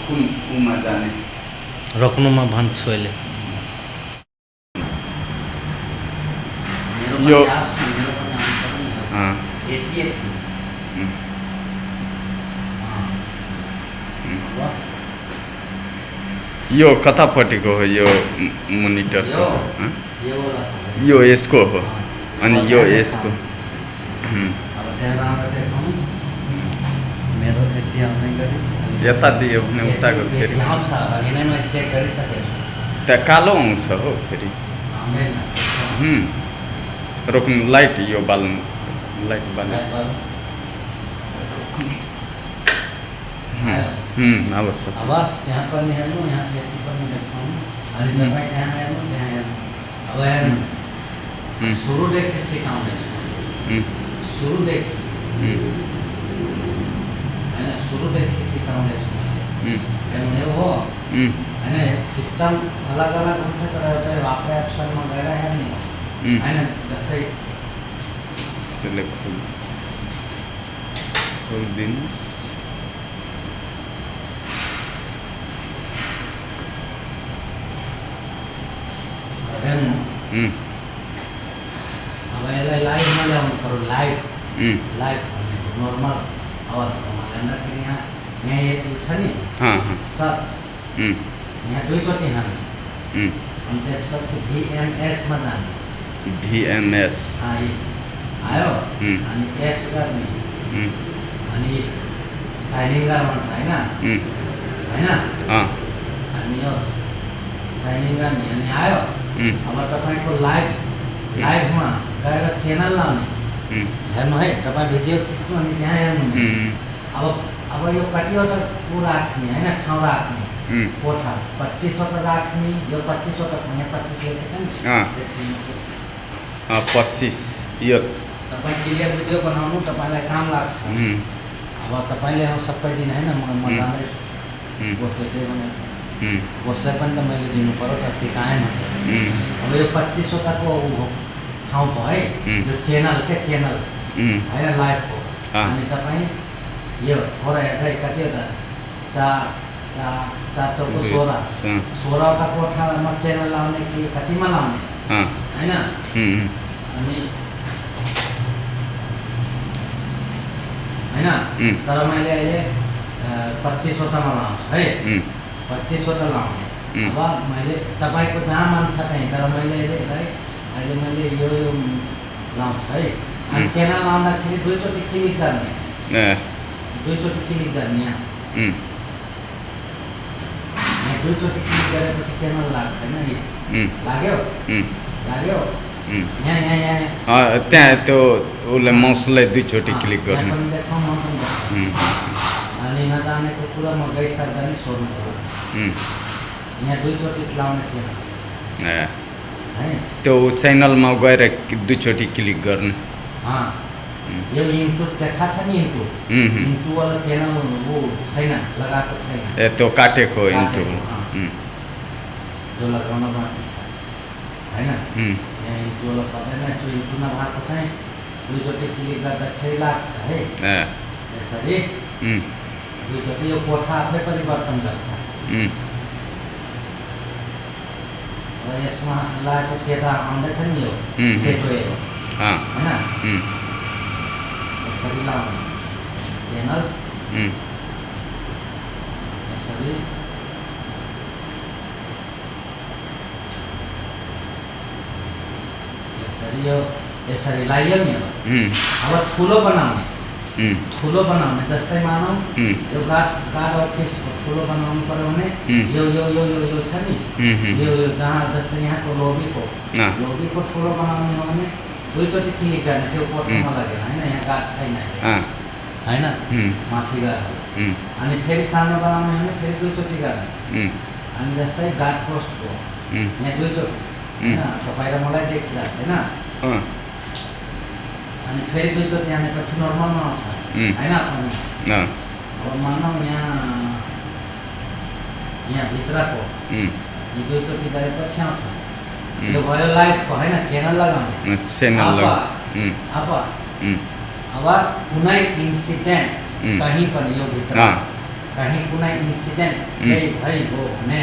कुनमा जाने रोक्नुमा भन्छु अहिले। यो यो कतापट्टिको हो यो मोनिटरको? यो यसको हो अनि यो यसको। यता दियो भने उताको फेरि त्यहाँ कालो आउँछ हो फेरि। रोक्नु लाइट यो बाल्नु लाइट बाल्नु अवश्य। अब त्यहाँ पनि हेर्नु, यहाँ यति पनि देखाउनु, अनि तपाईँ त्यहाँ हेर्नु, त्यहाँ हेर्नु। अब हेर्नु, सुरुदेखि सिकाउँदैछु, सुरुदेखि होइन, सुरुदेखि सिकाउँदैछु। हेर्नु हो होइन, सिस्टम अलग अलग हुन्छ तर एउटा आफ्नै अप्सनमा गएर हेर्ने होइन। जस्तै त्यसले खोलिदिनुहोस्। हेर्नु, अब यसलाई लाइभमा ल्याउनु पऱ्यो। लाइभ लाइभ भनेको नर्मल अवस्थामा ल्याउँदाखेरि यहाँ यति छ नि सर्च, यहाँ दुईचोटि हाल्छ अनि त्यसपछि VMSमा जाने। VMS आयो अनि एस गर्ने अनि साइनिङ गर्ने होइन होइन, अनि यो साइनिङ गर्ने अनि आयो। अब तपाईँको लाइभमा गएर च्यानल लाउने। हेर्नु है, तपाईँ भिडियो खिच्नु अनि त्यहाँ हेर्नु। अब यो कतिवटा को राख्ने होइन, ठाउँ राख्ने कोठा 25वटा राख्ने। यो 25वटा यहाँ 25 लेखेको छ नि, 25 यो तपाईँ क्लियर भिडियो बनाउनु तपाईँलाई काम लाग्छ। अब तपाईँले सबै दिन होइन, म जाँदैछु बस्दै त्यही भनेको बस्दै पनि त मैले दिनु पऱ्यो त, सिकाएँ मैले। अब यो 25वटाको ठाउँ भयो है, यो च्यानल के च्यानल होइन लाइभको। अनि तपाईँ यो थोरै हेर्दै कतिवटा 4 चौको 16वटा कोठामा च्यानल लाउने कि कतिमा लाउने होइन। अनि होइन, तर मैले अहिले 25वटामा लाउँछु है, 25वटा लाउने। अब मैले तपाईँको जहाँ मन छ त्यहीँ, तर मैले अहिले मैले यो लाउँछु है। अनि च्यानल लाउँदाखेरि दुईचोटि क्लिक गर्ने, दुईचोटि क्लिक गर्ने। यहाँ दुईचोटि क्लिक गरेपछि च्यानल लाग्छ होइन, लाग्यो लाग्यो यहाँ यहाँ यहाँ त्यहाँ त्यो उसले माउसलाई दुईचोटि क्लिक गर्ने। अनि नजानेको कुरा म गइसक्दा नि सोध्नु पर्यो। यहाँ दुईचोटि लाउने च्यानल है, त्यो च्यानलमा गएर दुईचोटि क्लिक गर्ने। यो इन्टु देखा छ नि, इन्टु वाला च्यानल वो छैन, लगाएको छैन। त्यो काटेको इन्टु जो लगाउन बाँकी छ होइन। यहाँ इन्टु वाला पर्दैन, त्यो इन्टु नभएको चाहिँ दुईचोटि क्लिक गर्दाखेरि लाग्छ है। यसरी दुईचोटि यो कोठा आफै परिवर्तन गर्छ। र यसमा लगाएपछि यता आउँदैछ नि यो सेतो होइन, यसरी लाउने च्यानल यसरी। यो यसरी लगाइयो नि। अब ठुलो बनाउने, ठुलो बनाउने जस्तै मानौँ यो गार्ड अफिसको ठुलो बनाउनु पऱ्यो भने यो यो यो यो यो छ नि, यो जहाँ जस्तै यहाँको लोबीको ठुलो बनाउने हो भने दुईचोटि क्लिक गर्ने। त्यो कोठामा लगेन होइन, यहाँ गार्ड छैन होइन, माथि गएर। अनि फेरि सानो बनाउने हो भने फेरि दुईचोटि गर्ने। अनि जस्तै गार्ड पोस्टको यहाँ दुईचोटि होइन, तपाईँ र मलाई देखिरहेको छैन। अनि फेरि दुईचोटि हानेपछि नर्मलमा आउँछ होइन। अब मानौँ यहाँ भित्रको यो दुईचोटि गरेपछि आउँछ। यो भयो लाइभको होइन, च्यानल लगाउने। अब कुनै इन्सिडेन्ट कहीँ पनि यो भित्र कहीं कुनै इन्सिडेन्ट केही भइगयो भने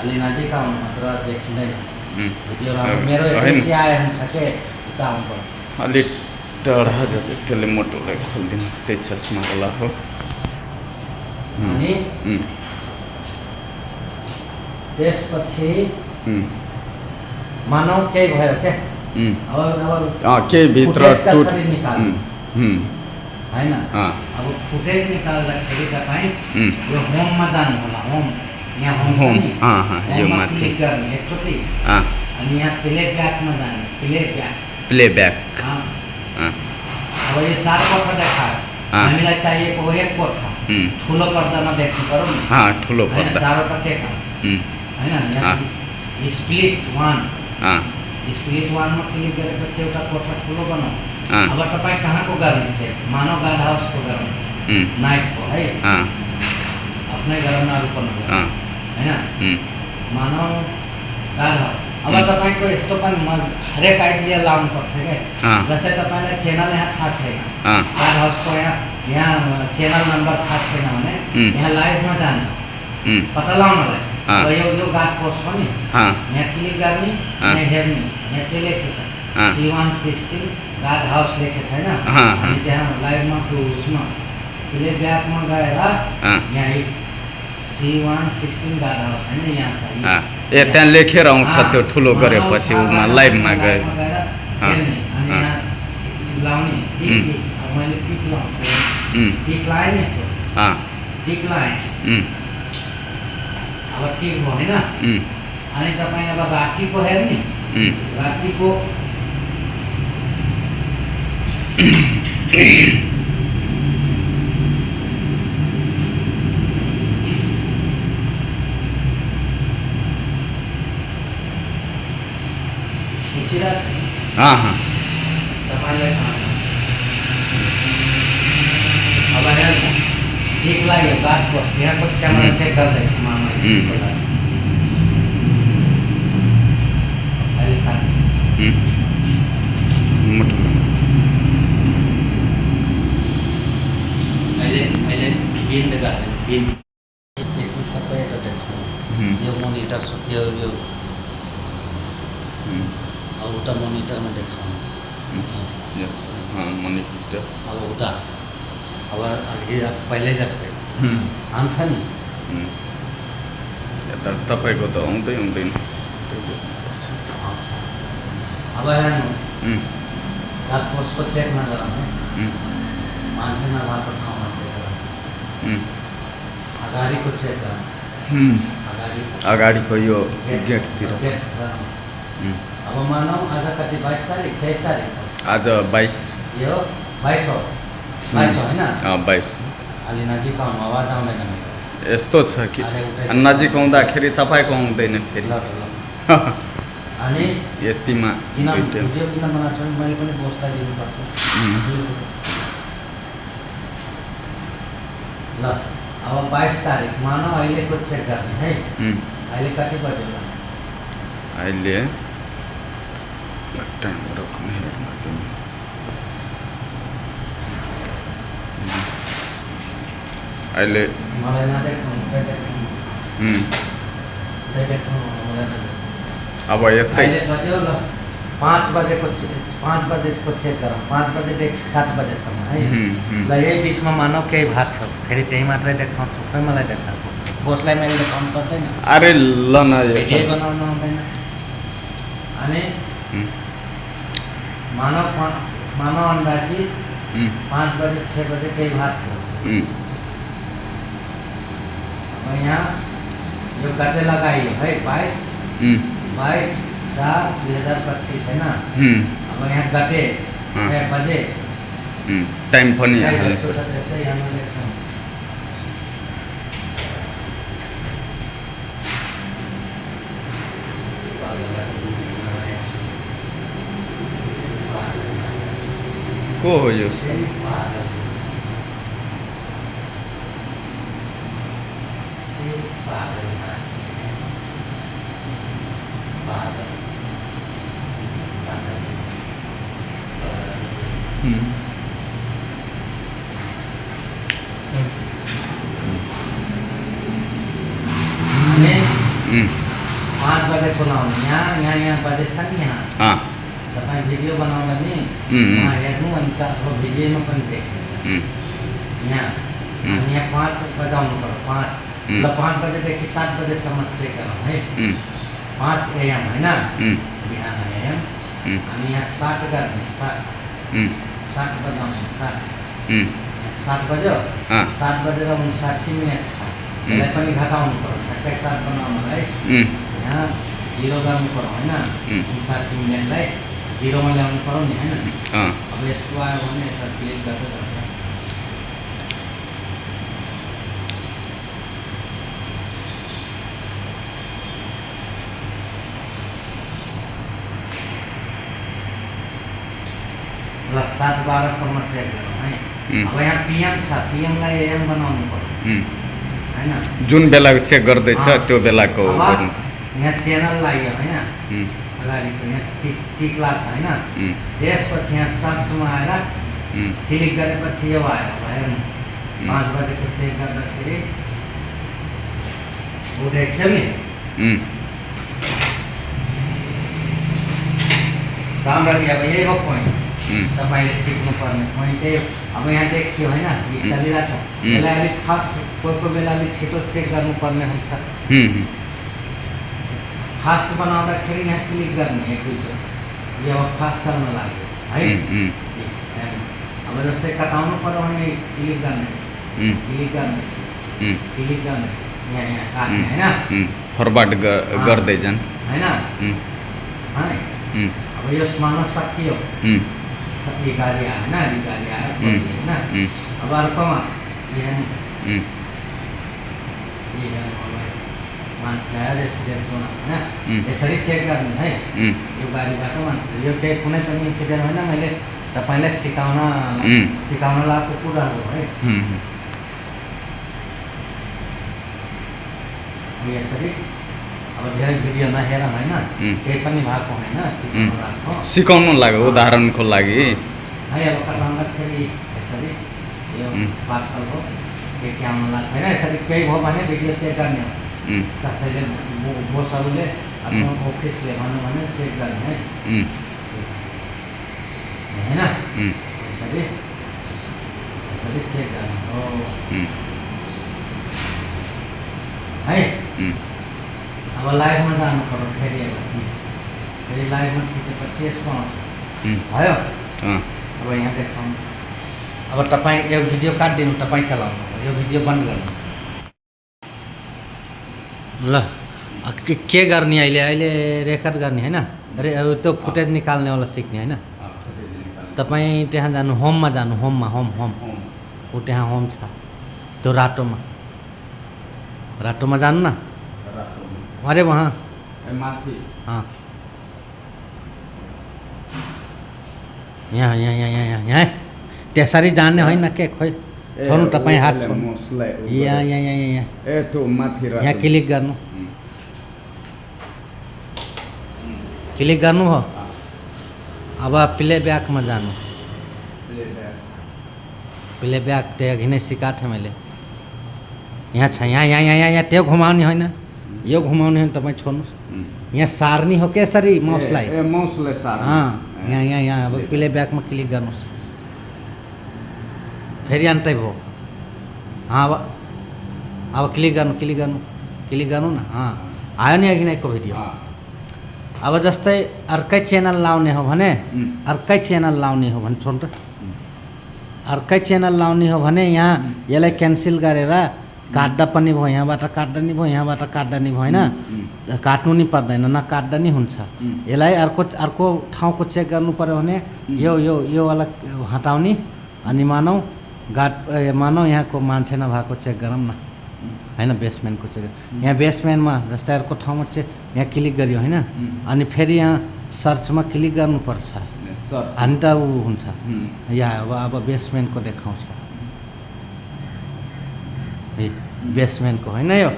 अलि नजिक आउनु मात्र देखिँदैन भिडियो मेरो यति आए हुन्छ के उता आउनुपर्छ अलिक टाढा जाँदै त्यसले मोटोलाई खोलिदिनु त्यही चस्मावाला हो अनि त्यसपछि मानव केही भयो क्या अब केही भित्र टुट होइन अब फुटेज निकाल्दाखेरि तपाईँ यो होममा जानु होला होम यहाँ होम छ नि होममा क्लिक गर्ने एकचोटि अनि यहाँ प्लेब्याकमा जाने प्लेब्याक अब यो 4 कोठा देखायो हामीलाई चाहिएको हो 1 कोठा ठुलो पर्दामा देख्नु पर्यो नि ठुलो पर्दा चारवटा टेका होइन यहाँ स्प्लिट 1 मा क्लिक गरेपछि एउटा कोठा ठुलो बनाऊ अब तपाईँ कहाँको गर्ने चाहिँ मानव गार्ड हाउसको गर्ने नाइटको है आफ्नै गरौँ अरू पनि होइन मानव गार्ड हाउस अब तपाईँको यस्तो पनि हरेक आइडिया लाउनुपर्छ क्या जस्तै तपाईँलाई च्यानल यहाँ थाहा छैन गार्ड हाउसको यहाँ च्यानल नम्बर थाहा छैन भने यहाँ लाइभमा जाने पत्ता लगाउनलाई अब यो गार्ड पोस्ट हो नि यहाँ क्लिक गर्ने यहाँ हेर्ने यहाँ के लेखेको छ C116 गार्ड हाउस लेखेको छैन अनि त्यहाँ लाइभमा त्यो उसमा प्लेब्याकमा गएर यहाँ C116 गार्ड हाउस होइन यहाँ छ त्यहाँ लेखेर आउँछ त्यो ठुलो गरेपछि उमा लाइभमा गएर हेर्ने अनि यहाँ लाउने अब मैले टिक लाउँछु टिक लाएँ नि टिक लाएँ अब टिक भयो होइन अनि तपाईँ अब रातिको हेर्ने रातिको तपाईँलाई अब हेर्नु ठिक लाग्यो गार्ड पोस्ट यहाँको क्यामेरा चेक गर्दैछु मामा अहिले बिन्द गर्दैन बिन्द सबै यता देख्नु यो मोनिटर यो अब उता मोनिटरमा देखाउनु मोनिटर अब उता अब अघि पहिल्यै जस्तै आउँछ नि यता तपाईँको त आउँदैन अब हेर्नु गार्ड पोस्टको चेक नगरौँ है मान्छे नभएको ठाउँमा चेक गरौँ अगाडिको चेक गरौँ अगाडिको यो गेटतिर अब मानौ आज कति 22 तारिक 23 तारिक आज 22 यो 22 हो 22 होइन 22 अलि नजिक आउनु आवाज आउँदैन मेरो यस्तो छ कि नजिक आउँदाखेरि तपाईँको आउँदैन फेरि अनि यतिमा भिडियो किन बनाएको छु मैले पनि बस्दा दिनुपर्छ ल अब 22 तारिक मानौ अहिलेको चेक गर्ने है अहिले कति बज्यो ल अहिले टाइम रोक्ने हेर्न तिमी अहिले मलाई नदेखाउनु अब यतै अहिले बज्यो ल 5 बजेको चेक गरौँ 5 बजेदेखि 7 बजेसम्म है ल यही बिचमा मानौ केही भात छ फेरि त्यही मात्रै देखाउँछु खै मलाई देखाएको बोसलाई मैले देखाउनु पर्दैन अरे ल न भिडियो बनाउनु आउँदैन अनि मानव अन्दाजी 5 बजे 6 बजे केही भात छ अब यहाँ यो गते लगाइयो है 22/4/2025 होइन अब यहाँ गते बजे टाइम पनि त्यस्तै यहाँ लेख्छौँ को हो यो 5 बजे बनाउने यहाँ बजे छ नि यहाँ अँ तपाईँ भिडियो बनाउँदा नि वहाँ हेर्नु अनि त अब भिडियोमा पनि देख्नु यहाँ अनि यहाँ 5 बजाउनु पर्यो 5 ल 5 बजेदेखि 7 बजेसम्म चेक गरौँ है 5 AM होइन बिहान AM अनि यहाँ 7 गर्ने 7 बजाउने 7 बज्यो 7 बजेर 59 मिनट छ यसलाई पनि घटाउनु पर्यो ठ्याक्कै 7 बनाउनलाई यहाँ 0 गर्नु पर्यो होइन 59 मिनटलाई 0 मा ल्याउनु पर्यो नि होइन अब यस्तो आयो भने यसलाई क्लिक गर्दै जान्छ ल 7:12सम्म चेक गरौँ है अब यहाँ PM छ PM लाई AM बनाउनु पर्यो हैन जुन बेला चेक गर्दैछ त्यो बेलाको यहाँ च्यानल लाग्यो हैन अगाडिको यहाँ टिक्ला छ हैन त्यसपछि यहाँ सर्चमा आएर क्लिक गरेपछि यो आयो हेर्नु 5 बजेको चेक गर्दाखेरि उठेको नि राम्ररी अब यही हो पोइन्ट तपाईले सिक्नुपर्ने पोइन्ट त्यही अब यहाँ देखियो हैन चलिरहेछ यसलाई अलिक फास्ट कोही बेला अलिक छिटो चेक गर्नुपर्ने हुन्छ फास्ट बनाउँदाखेरि यहाँ क्लिक गर्ने एक दुईचोटि यो अब फास्ट चल्न लाग्यो है अब जस्तै कटाउनु पर्यो भने क्लिक गर्ने यहाँ काट्ने हैन फरवर्ड गर्दै जान हैन अब यो मानव सकियो ये गाड़ी आया ना ये गाड़ी आया ना अब अर्कोमा ये मान्छे आयो रेसिडेन्ट होना हैन यसरी चेक गर्ने है यो गाडीबाट मान्छे यो केही कुनै पनि इन्सिडेन्ट होइन मैले तपाईलाई सिकाउन लागेको कुरा हो है यसरी अब धेरै भिडियो नहेरौँ होइन केही पनि भएको होइन सिकाउनु लाग्यो उदाहरणको लागि है अब कटाउँदाखेरि यसरी यो पार्सल हो के आउनु लाग्छ होइन यसरी केही भयो भने भिडियो चेक गर्ने हो कसैले बोसहरूले आफ्नो अफिसले भन्नु भने चेक गर्ने है होइन यसरी चेक गर्ने हो है अब लाइभमा जानु पर्यो फेरि लाइभमा खिचेपछि यसको भयो अब यहाँ देखाउनु अब तपाईँ यो भिडियो काटिदिनु तपाईँ चलाउनु यो भिडियो बन्द गर्नु ल के गर्ने अहिले रेकर्ड गर्ने होइन त्यो फुटेज निकाल्नेवाला सिक्ने होइन तपाईँ त्यहाँ जानु होममा जानु होम ऊ त्यहाँ होम छ त्यो राटोमा जानु न अरे वहाँ हाँ यहाँ त्यसरी जाने होइन के खोइ छोड्नु तपाईँ हात छोड्नु यहाँ क्लिक गर्नु हो अब प्लेब्याकमा जानु प्लेब्याक त्यो अघि नै सिकाएको थिएँ मैले यहाँ छ यहाँ त्यो घुमाउने होइन यो घुमाउने हो तपाईँ छोड्नुहोस् यहाँ सार्ने हो कसरी माउसलाई यहाँ अब प्लेब्याकमा क्लिक गर्नुहोस् फेरि अन्तै भयो अब क्लिक गर्नु न आयो नि अघि नैको भिडियो अब जस्तै अर्कै च्यानल लाउने हो भने छोड्नु अर्कै च्यानल लाउने हो भने यहाँ यसलाई क्यान्सल गरेर काट्दा पनि भयो यहाँबाट काट्दा नि भयो यहाँबाट काट्दा नि भयो होइन काट्नु नि पर्दैन नकाट्दा नि हुन्छ यसलाई अर्को ठाउँको चेक गर्नु पर्यो भने यो वाला हटाउने अनि मानौ यहाँको मान्छे नभएको चेक गरौँ न होइन बेसमेन्टको चेक यहाँ बेसमेन्टमा जस्तै अर्को ठाउँमा चेक यहाँ क्लिक गरियो होइन अनि फेरि यहाँ सर्चमा क्लिक गर्नुपर्छ अनि त ऊ हुन्छ यहाँ अब बेसमेन्टको देखाउँछ बेसमेन्टको होइन यो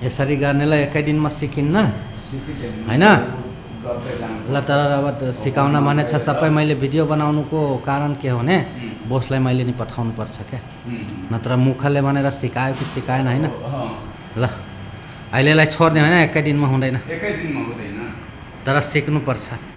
यसरी गर्नेलाई एकै दिनमा सिकिन्न होइन ल तर अब सिकाउन भने छ सबै मैले भिडियो बनाउनुको कारण के हो भने बोसलाई मैले नि पठाउनु पर्छ क्या नत्र मुखले भनेर सिकायो कि सिकाएन होइन ल अहिलेलाई छोड्ने होइन, एकै दिनमा हुँदैन, एकै दिनमा हुँदैन। तर सिक्नुपर्छ।